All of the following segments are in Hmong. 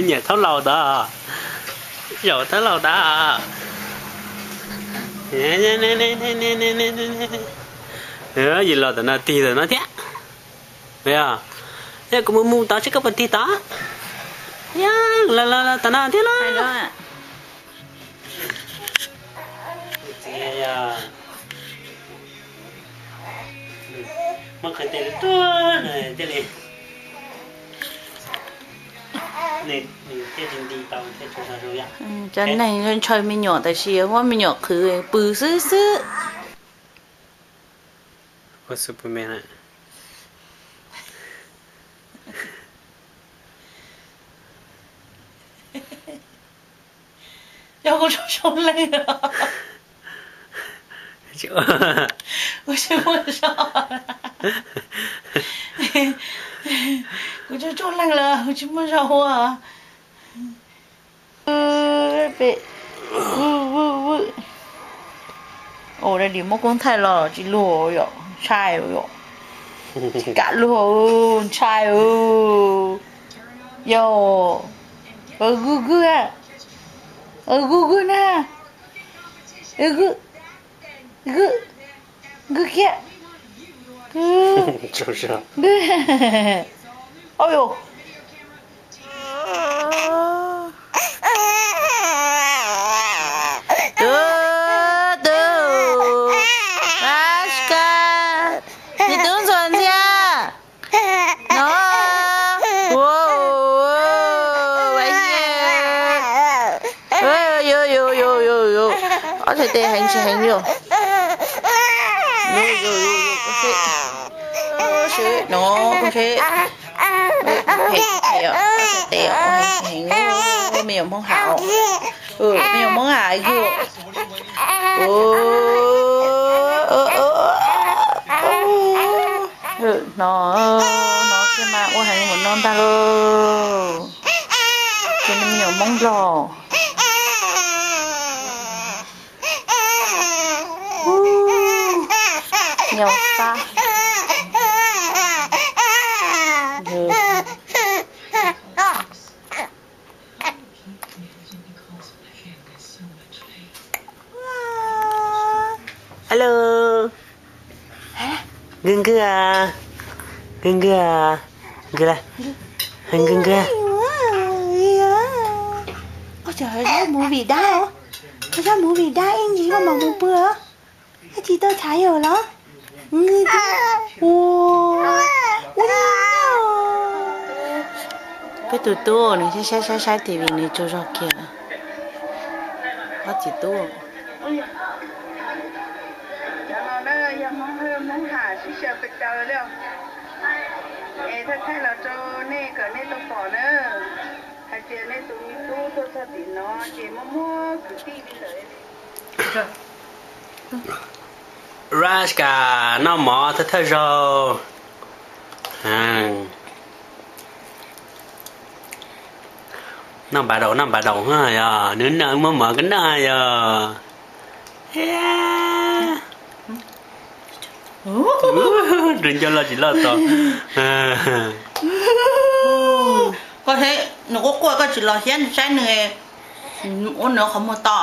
Nyiam thaub laus tod, zaum thaub laus tod. Yus los tom no tig tom no thiab. Yog kuv mus mus tod seb koj puas tig tod. Yog, los los los tom no thiab los. Muab qhwv tes tuag thiaj li, nws thiaj li nti tau thiaj tsis zoo yom. Cov neeg ntshaw me nyuam tab sis muab me nyuam qhwv pw xwb xwb. Ua Superman na. Yog kuv tsaug tsaug leeg los? Kuv tsis muaj zog. Kuv tsaug tsaug leeg los kuv tsis muaj zog ua. Ua dab dis muab koob thaij los tsis luag yom, ntshai yom. Tsis kam luag, ntshai. Yog, gw gw, gw gw na, gw, gw, gw kiag, gw, au. Tub, tub, Raska, nws tub ntxuag ntxiag no. Ob txhais tes heev tsis heev yom. No, koj seb. Ob txhais tes heev tsis heev, me nyuam Hmoob Ham. Me nyuam Hmoob Ham yog. No, no kiag mas ua heev ua no ntag lauj. Ces nws me nyuam Hmoob Nplog. Nyuam Fab. Alo. Nkws nkws, nkws nkws, nkws la, nkws nkws. Koj tseem mus vim dab, koj tseem mus vim dab ib ntsis koj mam mus pw. Koj tsis tau tshav yawm los? Peb tus tub nws saib saib saib saib TV nws tsaug zog kiag. Ob txiv tub. Cov no na yog Hmoob Hawj Hmoob Ham sib xyaw pes tsawg li. Es thaij thaij los rau nej kom nej tau pom na. Hais tias nej tus me tub tuaj txog tim no ces muaj muaj kwv tij li ntawd. Raska noj mov thawj thawj zaug. Noj npav daum noj npav daum yog nws muab mov koj noj yog. Rau nco loj tsis loj tod. Koj saib nws quaj quaj koj tsis los thiab saib nws ua nws qhov muag to.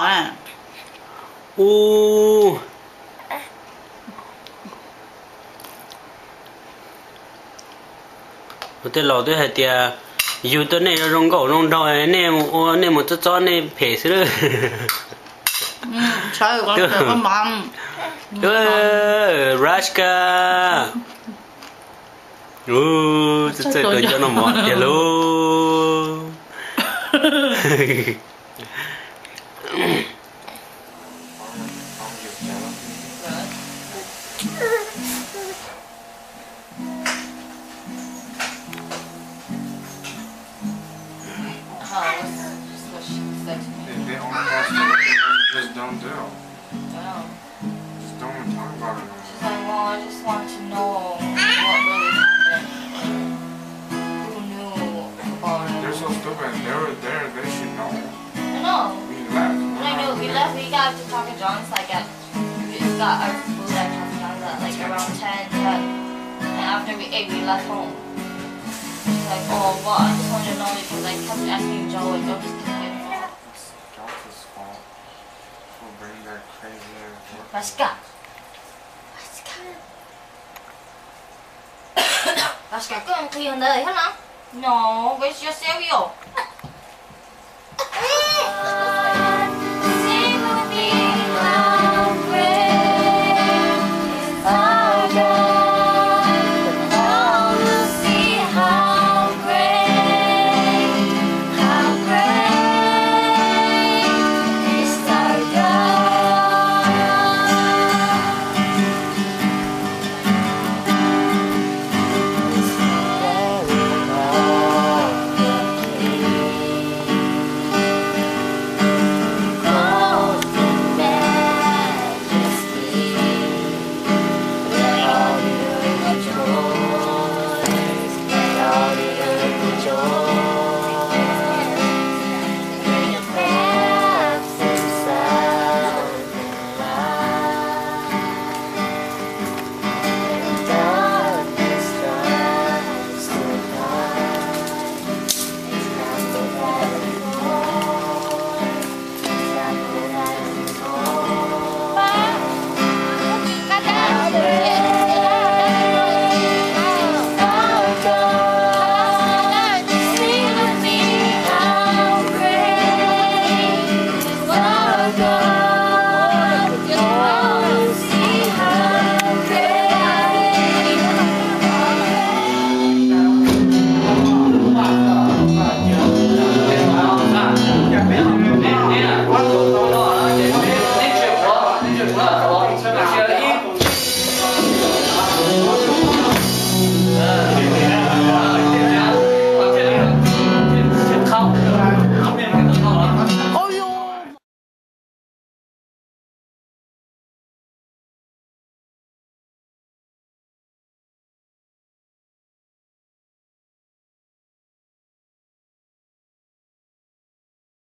Ua tej laus twb hais tias yug tuaj nej zoo nkauj zoo nraug, nej mus ua nej mus txob txob nej phem xwb lawm. Raska. Txawj txawj kawg nco noj mov tiag lauj. They, they only ask for it, they just don't do it. Just don't even talk about it no more. She's like, "Well, I just want to know what really happened. Like, who knew about it?" They're so stupid. They were there. They should know. I know. We left. We're not here. We left. We got to Papa John's, like, at, we just got our food at Papa John's at, like, around ten, but, and after we ate, we left home. Like, oh, well, I just want to know if you, like, kept asking Joe, like, Joe just kept getting off. It's Joe's fault for bringing their crazy ass work. Paska. Paska. Paska, koj nqhis ntawd thiab no? No, where's your cereal?